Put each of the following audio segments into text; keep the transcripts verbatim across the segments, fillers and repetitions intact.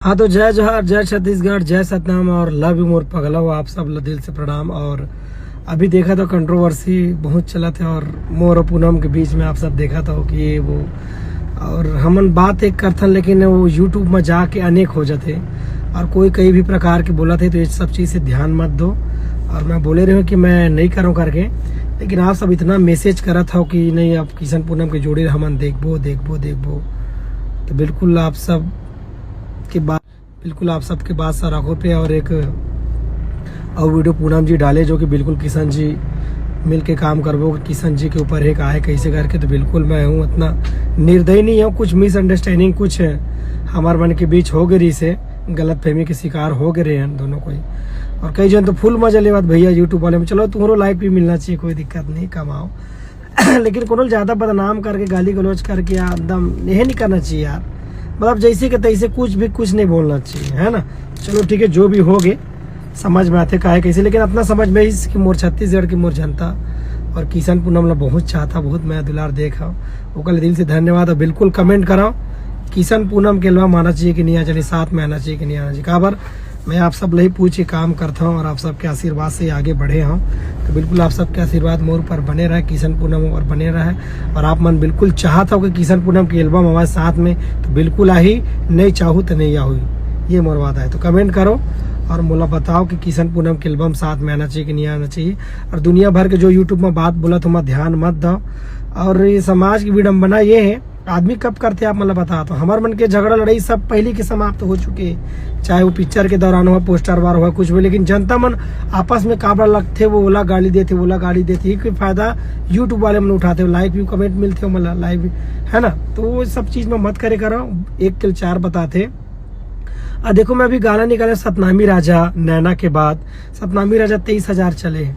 हाँ, तो जय जोहार, जय छत्तीसगढ़, जय सतनाम और love you मोर पगला हो, आप सब ल दिल से प्रणाम। और अभी देखा तो कंट्रोवर्सी बहुत चलत हे और मोर और पूनम के बीच में आप सब देखा था कि ये वो, और हमन बात एक करथन लेकिन वो YouTube में जाके अनेक हो जाते और कोई कई भी प्रकार के बोलत हे, तो ये सब चीज़ से ध्यान मत दो। और मैं बोले रहे हूँ कि मैं नहीं करूँ करके, लेकिन आप सब इतना मैसेज करत हो कि नहीं, अब किशन पूनम के जोड़ी हमन देखबो, देखबो, देखबो। तो बिल्कुल आप सब के बात, बिल्कुल आप सबके बात सराखों पे। और एक और वीडियो पूनम जी डाले जो कि बिल्कुल किशन जी मिल के काम करबो, किशन जी के ऊपर एक आए कैसे करके। तो बिल्कुल मैं हूँ उतना निर्दयी नहीं हूँ, कुछ मिसअंडरस्टैंडिंग कुछ हमार मन के बीच हो गई से, गलत फहमी के शिकार हो गए रहे हैं दोनों कोई। और कई जन तो फुल मजा लेवत भैया YouTube वाले में, चलो तुम्हारो लाइक भी मिलना चाहिए, कोई दिक्कत नहीं, कमाओ। लेकिन कोनो ला ज्यादा बदनाम करके, गाली गलौज करके यार, एकदम यही नहीं करना चाहिए यार। मतलब जैसे कि तैसे कुछ भी, कुछ नहीं बोलना चाहिए, है ना। चलो ठीक है, जो भी हो गए समझ में आते काहे कैसे, लेकिन अपना समझ में इस कि मोर छत्तीसगढ़ की मोर जनता और किशन पूनम ला बहुत चाहता, बहुत मया दुलार देखा, ओकर दिल से धन्यवाद। और बिल्कुल कमेंट कराओ, किशन पूनम के एल्बम आना चाहिए कि नहीं आना चाहिए, साथ में आना चाहिए कि नहीं आना चाहिए। काबर मैं आप सब ले पूछ के काम करता हूँ और आप सबके आशीर्वाद से आगे बढ़े हूँ। तो बिल्कुल आप सबके आशीर्वाद मोर ऊपर बने रहे, किशन पूनम ऊपर बने रहे। और आप मन बिल्कुल चाहत हो कि किशन पूनम के एल्बम हमारे साथ में, तो बिल्कुल आही, नहीं चाहू तो नहीं आही, ये मोर वादा है। तो कमेंट करो और मोला बताओ कि किशन पूनम के एल्बम साथ में आना चाहिए कि नहीं आना चाहिए। और दुनिया भर के जो YouTube में बात बोलत हो, ध्यान मत दो। और ये समाज की विडंबना ये है, आदमी कब करते आप मतलब बता, तो हमार मन के झगड़ा लड़ाई सब पहले के समाप्त हो चुके हैं। चाहे वो पिक्चर के दौरान हुआ, पोस्टर वार हुआ, कुछ भी, लेकिन जनता मन आपस में काबरा लगते, वो ओला गाली देते, ओला गाली देते, ये कोई फायदा YouTube वाले मन उठाते हो, लाइक व्यू कमेंट मिलते हो, मतलब लाइव, है ना। तो वो सब चीज में मत करे करो। एक के चार बताते। आ देखो, मैं अभी गाना निकाले सतनामी राजा नैना के बाद, सतनामी राजा तेईस हजार चले हैं,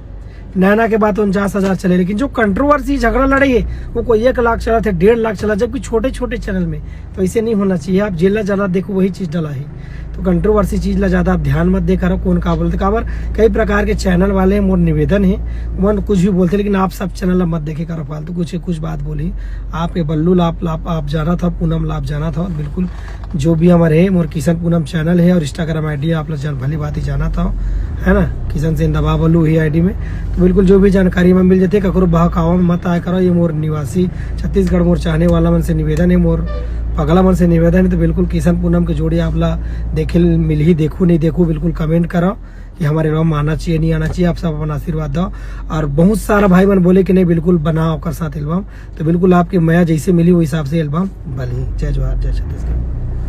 नैना के बाद उनचास हजार चले, लेकिन जो कंट्रोवर्सी झगड़ा लड़ाई है वो कोई एक लाख चला थे, डेढ़ लाख चला, जबकि छोटे छोटे चैनल में। तो ऐसे नहीं होना चाहिए। आप जेला ज्यादा देखो वही चीज डला है। तो कंट्रोवर्सी चीज ला ज्यादा आप ध्यान मत दे करो, कौन का बोलते काबर। कई प्रकार के चैनल वाले हैं, मोर निवेदन है, मन कुछ भी बोलते, लेकिन आप सब चैनल ला मत देखे करो फालतू कुछ कुछ बात बोली। आप ये बल्लू ला आप, आप, आप जाना था, पूनम ला आप जाना था, बिल्कुल जो भी हमारे है, मोर किशन पूनम चैनल है और Instagram ID आप लोग जान भली बात ही जाना था, है ना, किशन सेन दबा बलू ही आईडी में। तो बिल्कुल जो भी जानकारी में मिल जाते, ककरो बहकावा में मत आया करो। ये मोर निवासी, छत्तीसगढ़ मोर चाहने वाला मन से निवेदन है, मोर पगला मन से निवेदन है। तो बिल्कुल किशन पूनम के जोड़ी आप ला देखे मिलही, देखू नहीं देखू, बिल्कुल कमेंट करो कि हमारे एल्बम आना चाहिए, नहीं आना चाहिए। आप सब अपन आशीर्वाद दो। और बहुत सारा भाई मन बोले कि नहीं, बिल्कुल बनाओ ओकर साथ एल्बम। तो बिल्कुल आपके मया जैसे मिली, वो हिसाब से एल्बम बनी। जय जोहार, जय छत्तीसगढ़।